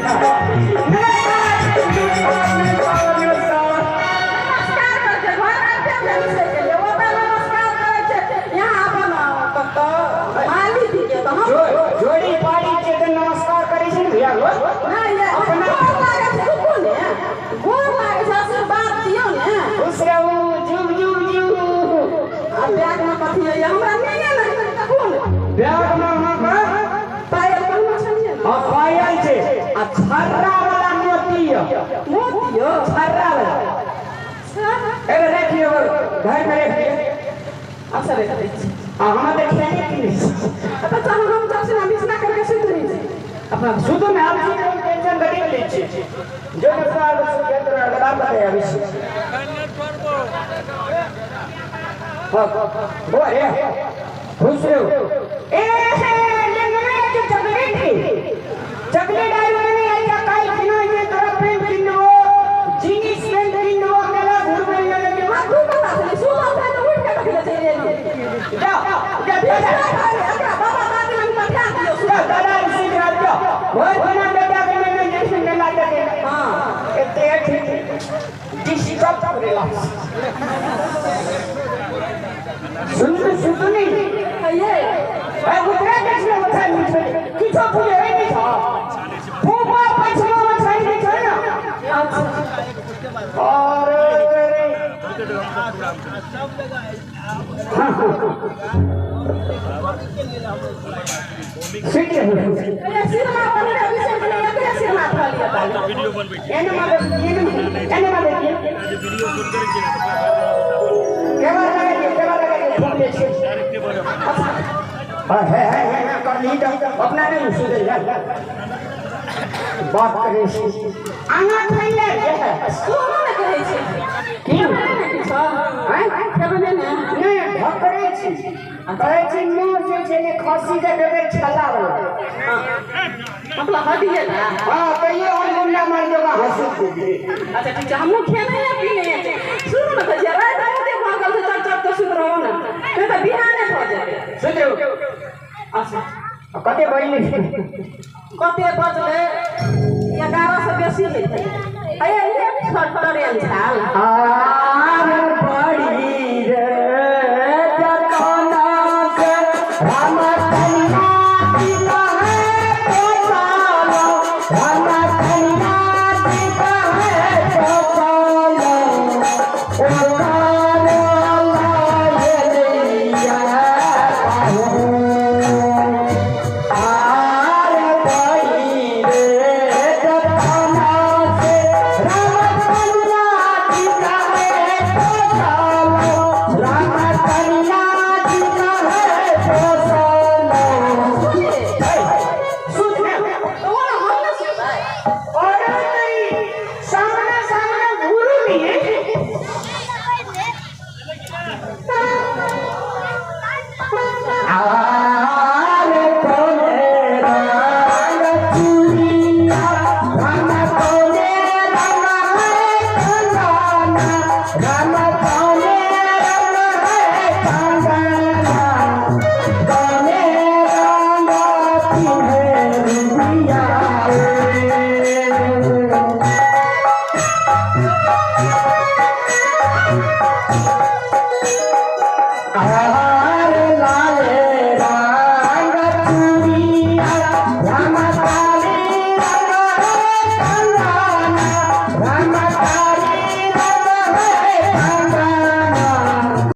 नमस्कार करके घर आते हैं से के लिए वो तो नमस्कार करै छै यहाँ अपन कतऽ मालिक के तऽ हम जोड़ी पाड़ी छै तऽ नमस्कार करै छै ने भैया गो। नहि ये अपना गोर लागै छै, रुकू ने, गोर लागै छै, आशीर्वाद दियौ ने। खुश रहू, जुग जुग जुग। आ बैग में कथी होइए हमरा नहि ने कोन बैग में अहाँके पायल पहिने छलियै ने? हाँ, पायल छै आ छर्रा वाला मोती यऽ। मोती यौ? छर्रा वाला। एगो राखि लियौ, घर में राखि लियौ। अच्छा राखि दै छी। आ हमरा तऽ खेने पीने छी। तऽ चलू हम जब से बिछना करके सुति रहै छी। अपना सुतू ने, हम सुति रहू, टेंशन कथी के लै छी? जो नमस्कार तोरा गला पते आबै छी। हाँ, बो रे, खुश रहू। ए हे, लेंगवे के चॉकलेट है। चॉकलेट आइ वाला नहीं आई काल किनो जे तोरा पेंट किनबो, जीन्स पेंट किनबो, मेला घुरबे ले लेबो। आ तू कता छली? सुतल छै तऽ उठि के देखले चलि एलियै। जा, जा, बिछना करके एकरा बाबा दादी लग पठा दियौ। जा, दादा इसी रात जा। भोर बिना बेटा के मैंने जैसे मेला देखे। हाँ। एते ठीक डिस्टर्ब करेला। सुन सुन नहीं। ये ए उतरे देखने उठा नहीं किछो फूले है नहीं था। फूफा पछवा में छाई नहीं था ना। अच्छा। और सीट ये सिरमा पहिने बिसरि गेलियै, एकरे सिरमा थलियै ताली। वीडियो बनबै छी। एने मारे एने मारे वीडियो शूट करै छी। केबर लगाइए, केबर लगाइए, फोन ले छी। डायरेक्ट बनबै। हाँ, है है है है कर ली तो अपना नहीं सुधे यार। बात करे छी आना खैले सोनो ने कहै छै। की? खेबै ने किछो? हैं? खेबै ने? नहीं ढकरे छी कहै छी मुंह जे छै ने खसी के बेगर छला वाला। मतलब हटिए ना। हाँ कहियो हम मुन्ना मार देबा हंसी खूबी। अच्छा ठीक छै, हमहूँ खेने पीने छै। सुनू ने भैया, राति बहुते भऽ गेल छै, चल चल के सुति रहू ने, नहि तऽ बिहाने भऽ जेतै। सुन रहू। अच्छा। कते बजलै? कते बजलै? 11 से बेसी हेतै। अये ट्रेन छाल। आर बड़ी रे जतना से राम कन्या पिता है पोतालो, राम कन्या पिता है पोतालो, ओतारो लायलिया पाहु। आर बड़ी रे जतना से राम कन्या पिता है पोतालो, राम कन्या पिता है पोतालो। सुन तऽ ओना हम ने सुतबै। और नहीं सामने सामने घूरू नहीं है। आर कोने रंग चूड़िया, राम कोने रंग है कंगना, राम कोने रंग है कंगना, कोने रंग पिन्हे रुइया रे। आर लाले रंग चूड़िया, राम काले रंग है